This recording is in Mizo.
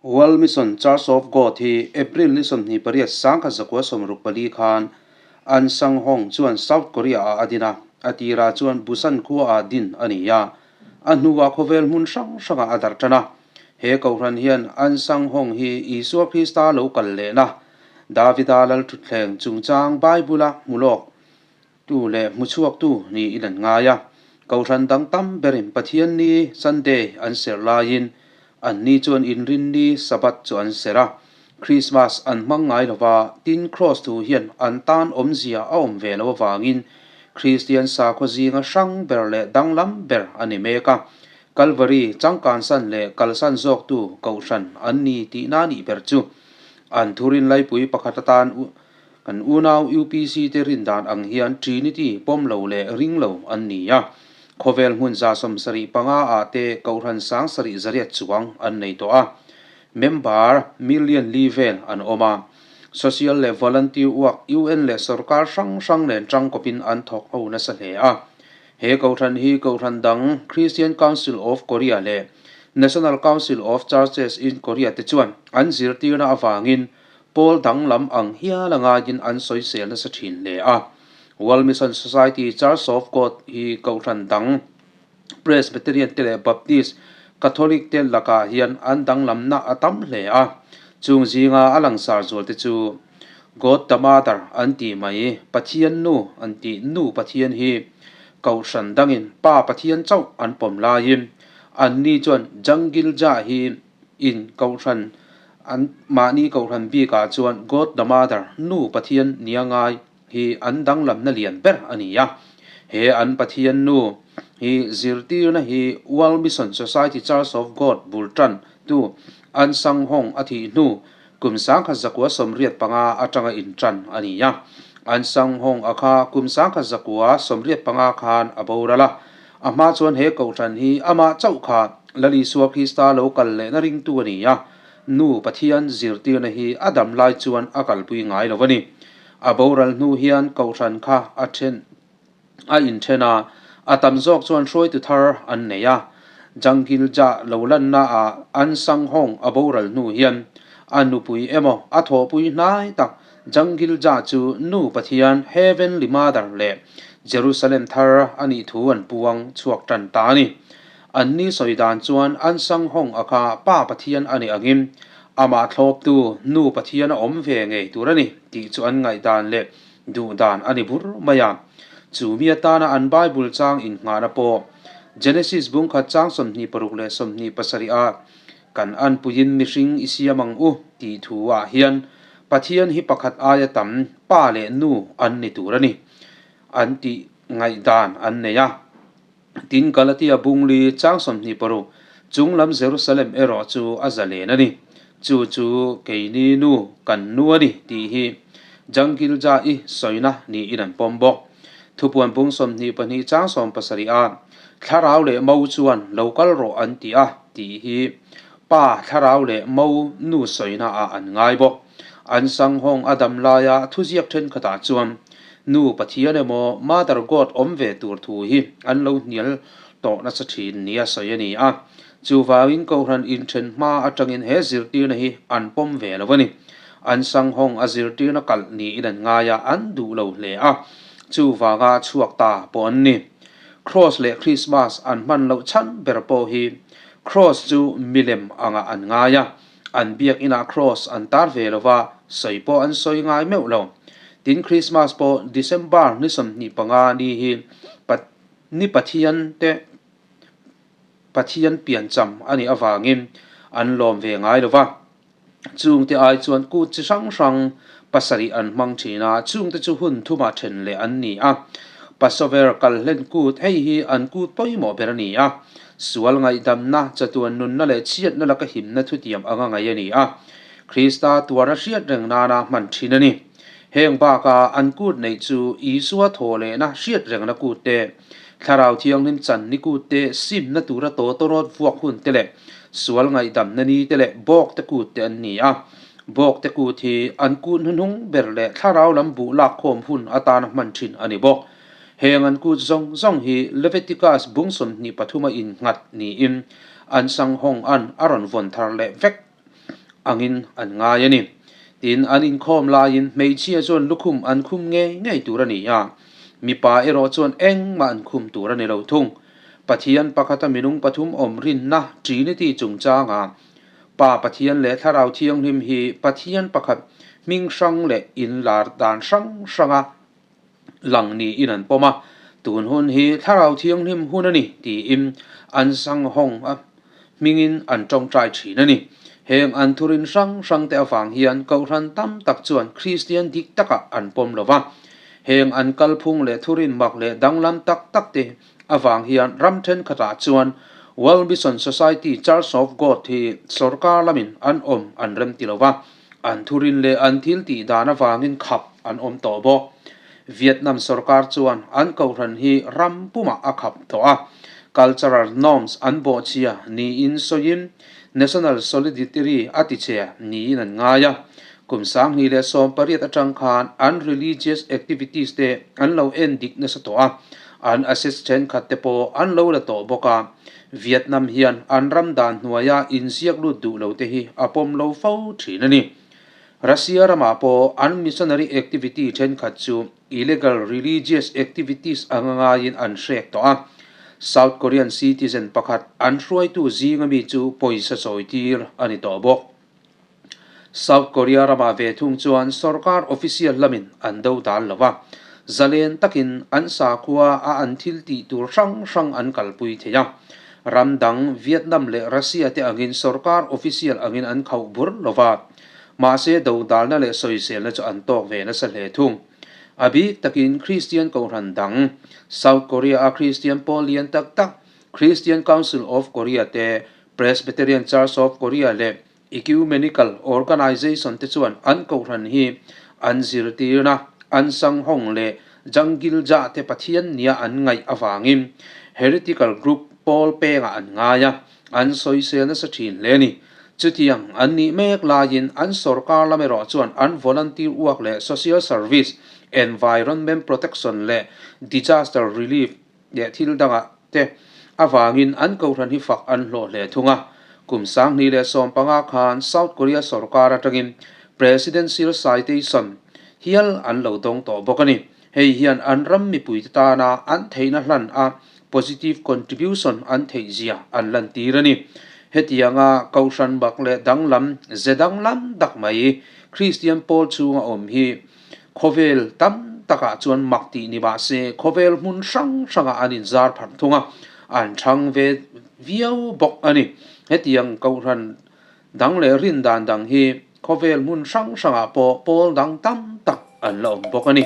World Mission Church of God hi April ni 28 1964 khan An Sang Hong chuan South Korea ah a din a, a tirah chuan Busan khua ah din a ni a, a hnuah khawvel hmun hrang hrangah a darh tan a. He kohhran hian An Sang Hong hi Isua Krista lo kal lehna, Davida lalthutthleng chungchang Bible-a hmu lawk tu leh hmuchhuaktu niin an ngai a. Kohhran dang tam berin Pathianni, Sunday, an serh laiin anni chuan Inrinni, Sabbath, chu an serh a. Krismas an hmang ngai lo va, tin Kraws thu hian an tan awmzia a awm ve lo avangin Kristian sakhaw zinga hrang ber leh danglam ber a ni mek a. Kalvari changkansan leh kalsan zawktu kohhran an ni tihna nih ber chu an thurin laipui pakhat atan Kan unau UPC te rin dan ang hian Trinity pawm lo leh ring lo an ni a, khawvel hmun 75 ah te Kohhran 7800 chuang an nei tawh a, member million li vel an awm a. Social leh volunteer work UN leh sorkar hrang hrang nen tangkawpin an thawk ho nasa hle a. He Kohhran hi Kohhran dang Christian Council of Korea leh National Council of Churches in Korea te chuan an zirtirna avangin Pawl danglam ang hial a ngaiin an sawisel nasa thin hle a. World Mission Society Church of God hi Kohhran dang Presbyterian te leh Baptist, Catholic te lakah hian an danglamna a tam hle a. Chung zinga a langsar zual te chu God the Mother an tih mai, Pathian Nu an tih Nu Pathian hi Kohhran dangin Pa Pathian chauh an pawm laiin anni chuan Jangilja hi In Kohhran an mahni Kohhran bikah chuan God the Mother, Nu Pathian nia ngai, hi an danglamna lian ber a ni a. He an Pathian Nu hi zirtirna hi World Mission Society Church of God bul tan tu An Sang Hong a thih hnu kum 1985 atanga intan a ni a. An Sang Hong a kha kum 1985 khan a boral a. A hma chuan he Kohhran hi amah chauh kha Lal Isua Krista lo kal lehna ringtu a ni a, Nu Pathian zirtirna hi a dam lai chuan a kalpui ngai lo a ni. A boral hnu hian Kohhran kha a then a inthen a, a tam zawk chuan hruaitu thar an nei a. Jangilja lo lanna ah An Sang Hong a boral hnu hian a nupui emaw a thawhpui hnai tak Jangilja chu Nu Pathian, Heavenly Mother, leh Jerusalem thar a nih thu an puang chhuak tan ta a ni. Anni sawi dan chuan An Sang Hong a kha Pa Pathian a nih angin amah thlawptu Nu Pathian a awm ve ngei tur a ni tih chu an ngaihdan leh duhdan a ni bur mai a. Chu mi atana an Bible chang innghahna pawh Genesis bungkhat chang 26 leh 27 ah Kan anpuiin mihring i siam ang u tih thu ah hian Pathian hi pakhat aia tam pa leh nu an ni tur a ni an tih ngaihdan an nei a. Tin Galatia bungli chang 26 chung lam Jerusalem erawh chu a zalen a ni. Chu chu keini nu kan nu a ni tih hi Jangilja i sawina niin an pawm bawk. Thupuan bung 22 chang 17 ah Thlarau leh Mo chuan lo kal rawh an ti a tih hi Pa Thlarau leh Mo nu sawina ah an ngai bawk. An sanghawng a dam laia thuziak thenkhatah chuan Nu Pathian emaw Mother God awm ve tur thu hi an lo hnial tawh nasa thin nia sawi a ni a. Chuvangin Kohhran inthen hma atangin he zirtirna hi an pawm ve lo a ni. An sanghawng a zirtirna kalh niin an ngai a, an duh lo hle a. Chuvanga chhuak ta pawh an ni. Kraws leh Krismas an hman loh chhan ber pawh hi Kraws chu milem angah an ngai a, an biakinah Kraws an tar ve lo va, sawi pawh an sawi ngai meuh lo. Tin Krismas pawh December ni 25 ni hi ni Pathian te Pathian piancham a nih avangin an lawm ve ngai lo va. Chungte ai chuan kut chi hrang hrang pasarih an hmang thin a, chungte chu hun thumah then leh an ni a. Passover kalhlen kut hei hi an kut pawimawh ber a ni a, sual ngaihdamna, chatuan nunna leh chhiatna laka himna thutiam anga ngaih a ni a, Krista tuarna hriat reng nana hman thin a ni. Heng baka an kut neih chu Isua thaw lehna hriat rengna kut te, Thlarau Thianghlim chan ni kut te, simna tura tawtawrawt vuak hun te leh sual ngaihdamna ni te leh bawk te kut te an ni a. Bawk te kut hi an kut hnuhnung ber leh thlarau lam buh lakkhawm hun atana hman thin a ni bawk. Heng an kut zawng zawng hi Leviticus bung 23 a innghat niin an sanghawng an a rawn vawn thar leh vek. angin an ngai a ni. Tin, an inkhawm laiin hmeichhia chuan lukhum an khum ngei ngei tur a ni a, mipa erawh chuan engmah an khum tur a ni lo thung. Pathian pakhata minung pathum awm rinna Trinity chungchanga Pa Pathian leh Thlarau Thianghlim hi Pathian pakhat hming hrang leh inlar dan hrang hranga lang niin an pawm a, tun hun hi Thlarau Thianghlim hun a ni tiin an sanghawng a hmingin an tawngtai thin a ni. Heng an thurin hrang hrangte avang hian Kohhran tam tak chuan Kristian dik takah an pawm lo va. Heng an kalphung leh thurin mak leh danglam tak takte avang hian ram thenkhatah chuan World Mission Society Church of God hi sorkar lamin an awm an rem ti lo va, an thurin leh an thil tih dan avangin khap an awm tawh bawk. Vietnam sorkar chuan an kohhran hi ram pumah a khap tawh a, cultural norms an bawhchhia niin sawiin national soliditary a tichhe niin an ngai a. Kum 2018 atang khan an religious activities te an lo en dik nasa tawh a, an assets thenkhat te pawh an lo la tawh bawk a. Vietnam hian an ram dan hnuaia inziak lut duh lo te hi a pawm lo fo thin a ni. Russia ramah pawh an missionary activity thenkhat chu illegal religious activities anga ngaiin an hrek tawh a. South Korean citizen pakhat an hruaitu zinga mi chu pawisa chawitir a ni tawh bawk. South Korea ramah ve thung chuan sorkar official lamin an do dal lo a, zalen takin an sakhua a an thil tih tur hrang hrang an kalpui thei a. Ram dang Vietnam leh Russia te angin sorkar official angin an khauh bur lo va, mahse do dalna leh sawiselna chu an tawk ve nasa hle thung. A bik takin Kristian kohhran dang, South Korea a Kristian pawl lian tak tak Christian Council of Korea te Presbyterian Church of Korea leh Ecumenical Organization te chuan an kohhran hi an zirtirna, an sanghawng leh Jangilja te Pathian nia an ngaih avangin heretical group pawl pengah an ngai a, an sawisel nasa thin hle a ni. Chutiang an nih mek laiin an sorkar lam erawh chuan an volunteer work leh social service, environment protection leh disaster relief leh thil dangah te avangin an kohhran hi fak an hlawh hle thung a. Kum 2015 khan South Korea sorkar atangin Presidential Citation hial an lo dawng tawh bawk a ni. Hei hian an ram mipuite tana an theihna hlan a positive contribution an theih zia an lantir a ni. Hetianga kohhran bak leh danglam ze danglam tak mai Kristian pawl chhunga awm hi Khawvel tam takah chuan mak tih ni mah se, khawvel hmun hrang hrangah an inzar pharh thung a, an chhang ve viau bawk a ni. Hetiang kohhran dang leh rin dan dang hi khawvel hmun hrang hrangah pawh pawl dang tam tak an la awm bawk a ni.